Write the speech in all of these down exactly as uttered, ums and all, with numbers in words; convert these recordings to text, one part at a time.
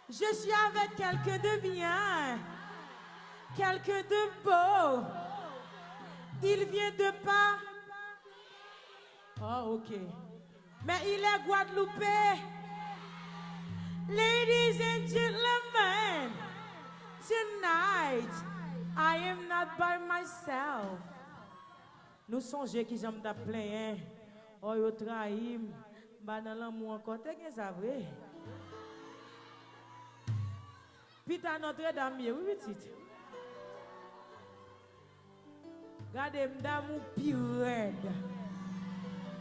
Je suis avec quelqu'un de bien, quelqu'un de beau. Il vient de pas. Oh, ok. Mais il est guadeloupéen. Ladies and gentlemen, tonight, I am not by myself. Nou sonje kijan m t ap plenyen, o, yo trayi m, m pa nan lanmou ankò. Te gen sa vre. Pita Nòtredam ye, wi, pitit. Gade, m damou pi rèd.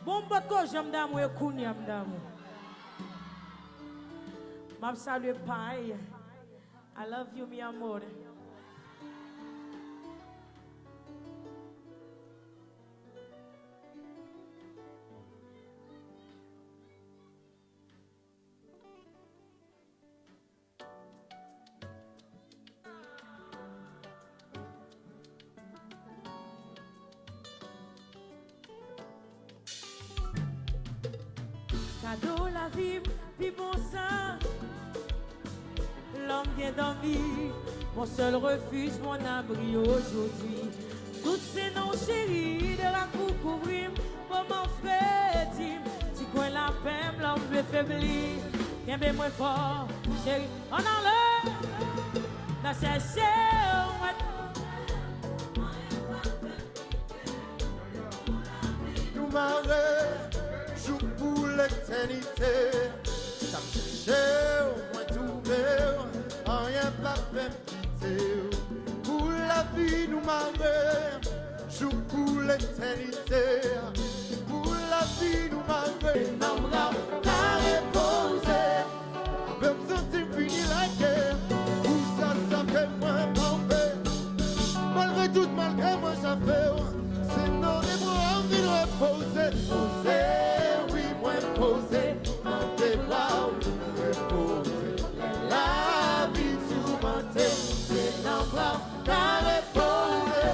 Bon, m potko janm damou, e kounye a m damou. M ap salye Pay. I love you, mi amor. Kado lavi m, pi bon sa. Lòm byen dòmi, mon seul refuge, mon abri aujourd'hui. Tout se non cheri, dra pou kouvri m, po m an fredi m. Ti kwen lapè m, lòm vle febli. Kenbe mwen fò, cheri, ann ale. Nan chèche w mwen. Nou mare jouk pou letènite. T ap chèche w, mwen twouve w. Anyen p ap fè m kite w. Pou lavi nou mare jouk pou letènite. Pou lavi nou mare. Nan bra w ka repoze. Apre m santi m fini lagè, pou sa sa fè mwen kanpe. Malgre tout, malgre mwen chape w, se nan de bra w m vin repoze. Poze, wi, mwen poze, nan de bra w m vin repoze. Lè lavi toumante, se nan bra w ka repoze.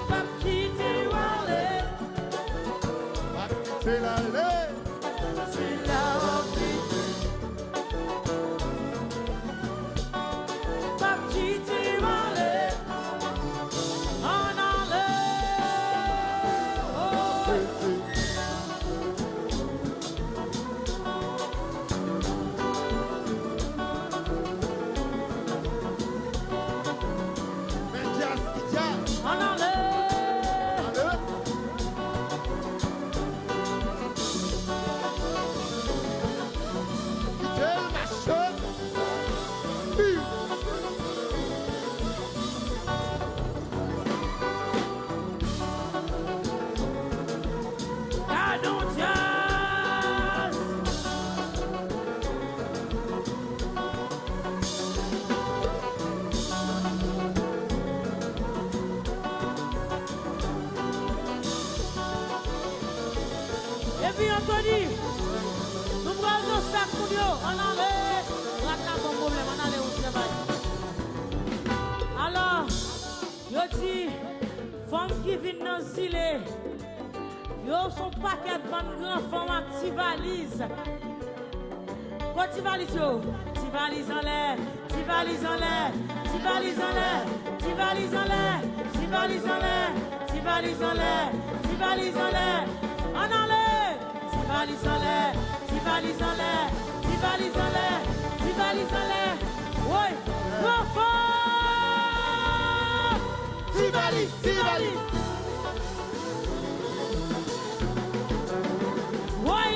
P ap kite w ale. P ap kite l ale. Se la w ap kite. P ap kite w ale. Ann ale. Oh. Men djaz ki djaz. Ann ale. Ale. Kite l mache. Gadon djaz. Epi Anthony, nou pral nan sak moun yo. Ann ale. Rat la ban pwoblèm. Ann ale, on travay. Alò, yo di, fanm ki vin nan zile, yo se yon pakèt bann gran fanm ak ti valiz. Kot ti valiz yo? Ti valiz anlè, ti valiz anlè, ti valiz anlè, ti valiz anlè, ti valiz anlè, ti valiz anlè, ti valiz anlè. Ann ale! Ti valiz anlè, ti valiz anlè, ti valiz anlè, ti valiz anlè. Woy! Gran fanm! Ti valiz, ti valiz. Woy!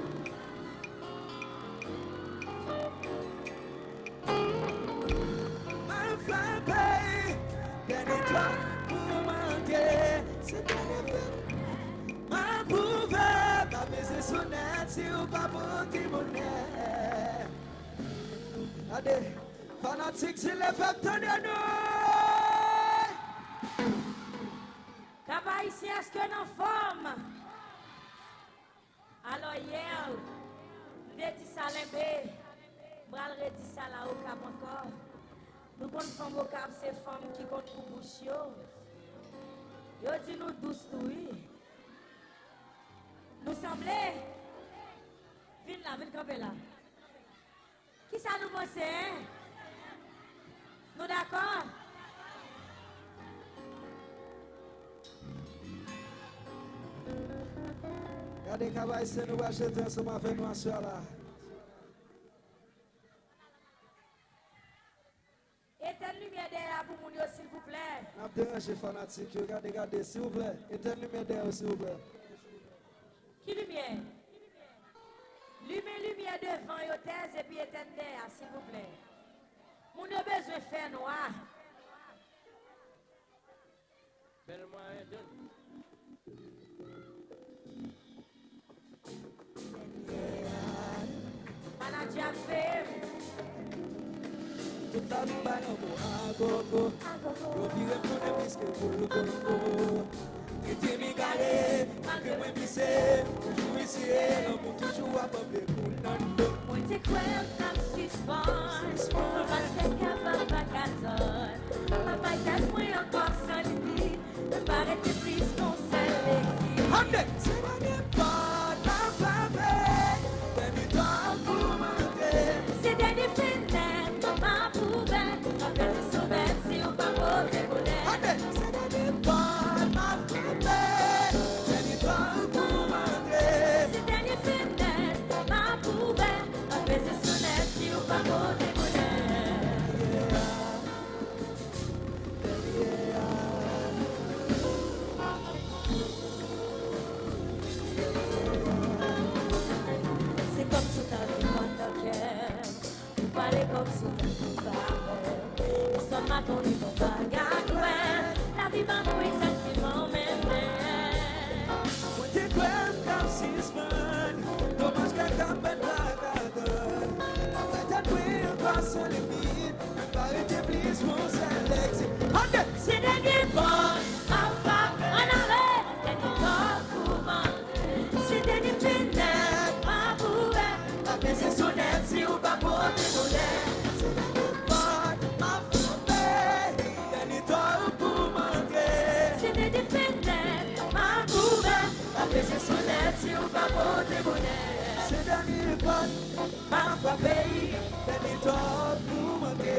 Si w pa pote bonè. Gade, fanatik Zile Pèp, tande nou! Kap Ayisyen, èske n anfòm? Alò, yè, m te di sa Lenbe, m pral redi sa la Okap ankò. Nou konn fanm Okap, se fanm ki konn kou bouch yo. Yo di nou dous tou, wi. Nou sanble? Vin la, vin kanpe la. Kisa nou panse, en? Nou dakò? Gade Kap Ayisyen nou pral chante ansanm avè nou aswè a la. Etèn limyè dèyè a pou moun yo, silvouplè. N ap deranje fanatik yo. Gade, gade, silvouplè. Etèn limyè dèyè yo, silvouplè. Ki limyè? Limen limyè devan yo, tèz, epi etèn dèyè a, silvouplè. Moun yo bezwen fè nwa. Bèl mwayen, Johnny. Manadjè ap veye m. Tout lavi m bay lanmou agogo. Yo vire m tounen plis ke boul kongo. Trete m egare, malgre mwen blese. Toujou eseye, lanmou toujou ap anble pou n nan do. Mwen te kwè m t ap sispann, mwen pa t te kapab pa ka tann. M ap bay tèt mwen ankò san limit. Mwen pa rete plis pou yon sèl egzit. Ande! Se dènye pòt m ap frape, dènye dwa pou m antre. Se dènye fenèt m ap ouvè, m ap peze sonèt si w pa pote bonè. Ande! Se dènye pòt m ap frape, dènye dwa pou m antre. Se dènye fenèt m ap ouvè, m ap peze sonèt si w pa pote bonè. Se kòmsi w ta vin pran nan kè m, ou pale kòmsi w ta vin pa wè m. Istwa m pa konnen bon bagay wè, lavi ban nou egzakteman menm lè. Mwen te kwè m t ap sispann, domaj kè k ap bèt pa ka tann. Mwen tèt mwen ankò san limit. Pa rete plis pou sèl egzit. Ande! Se dènye pòt m ap frape. Ann ale! Dènye pòt pou m antre. Se dènye fenèt m ap ouvè. Pa peze sonèt si w pa pote bonè. Se dènye pòt m ap frape. Dènye pòt pou m antre. Se dènye fenèt m ap ouvè. Pa peze sonèt si w pa pote bonè. Se dènye pòt. M ap frape, dènye pòt pou m antre.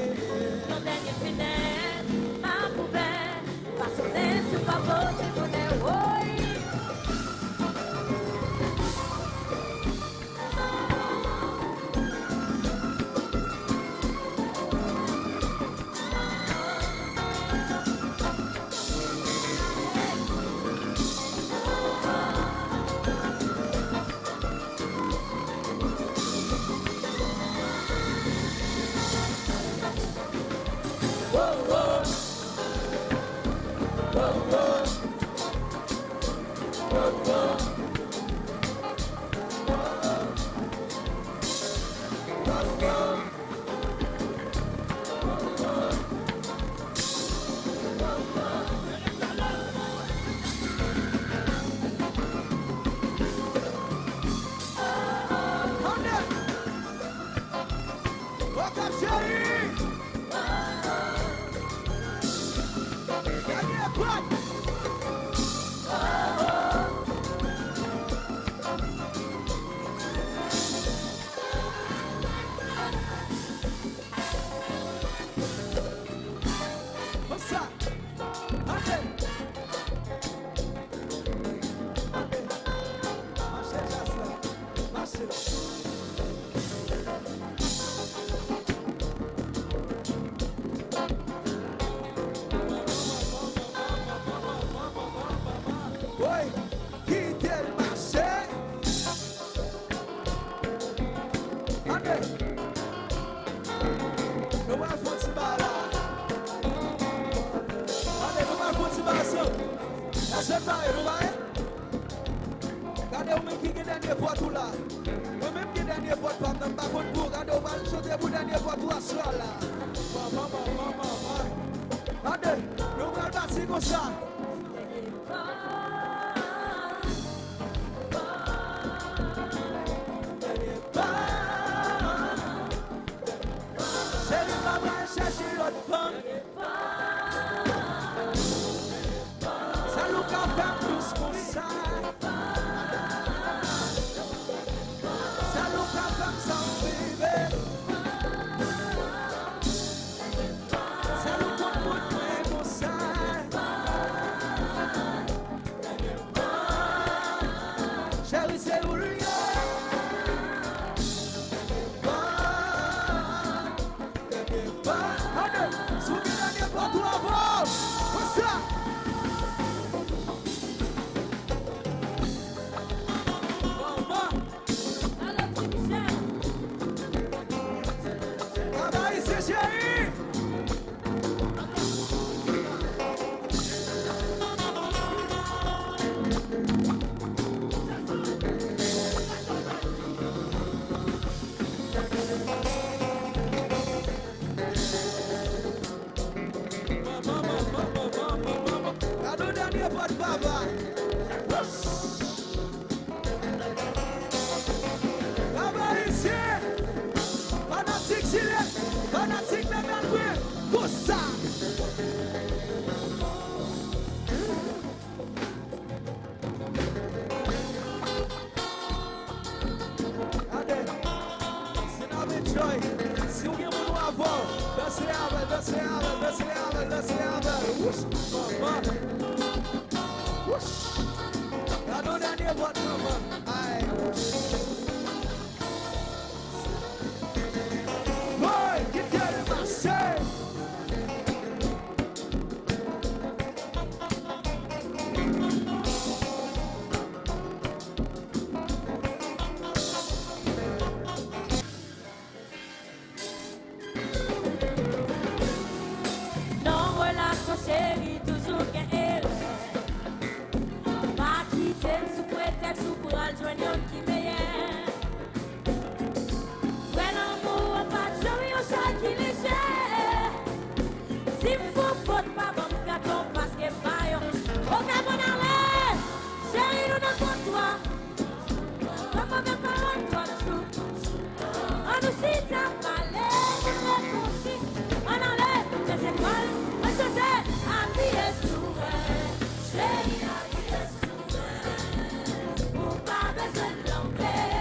Yon dènye fenèt m ap ouvè. Pa sonnen si w pa pote bonè, woy. Okap cheri! Dènye pòt! Konsa! Ande! Ande! Mache jazz la! Mache! Mwen ki gen dènye vòt ou la. Mwen menm gen dènye vòt pa m nan, m pa konn pou gade ou pral chante pou dènye vòt ou aswè a la. Manman, manman, manman. Tande, nou pral pati konsa. Cheri, pa pral chèche lòt fanm. Sèl ou ka fè m dous konsa. Sèl ou ka fè m sa m rive. Sèl ou konn moun mwen konsa. Cheri, se ou l ye. Tande, si w gen dènye vòt ou avè w, konsa. Manman. Alo, Ti Michel. Travay, se cheri. Gade yon dènye vòt papa. Papa isye. Fanatik Jilèt, fanatik Megan Brun, konsa. Gade, si n ap enjoy, si w gen moun ou avè w, danse avè l, danse avè l, danse avè l, danse avè l. Wouch, manman. Wouch. Gade yon dènye vòt, manman. Ay, wouch. Boy, kite l pase. Nan relasyon cheri toujou gen erè. Pa kite l sou pretèks ou pral jwenn yonn ki meyè. Vrè lanmou an pa janm yon chay ki lejè. Si m fè w fot, pa ban m katon, paske m pa yon. Oke, bon, ale! Cheri, nou nan kontwa. Pa move pawòl twòp jou. Ann nou chita pale, nou rekonsi. Ann ale, lè se kòl, ann chante, apiye sou mwen. Cheri, apiye sou mwen. Ou pa bezwen longe.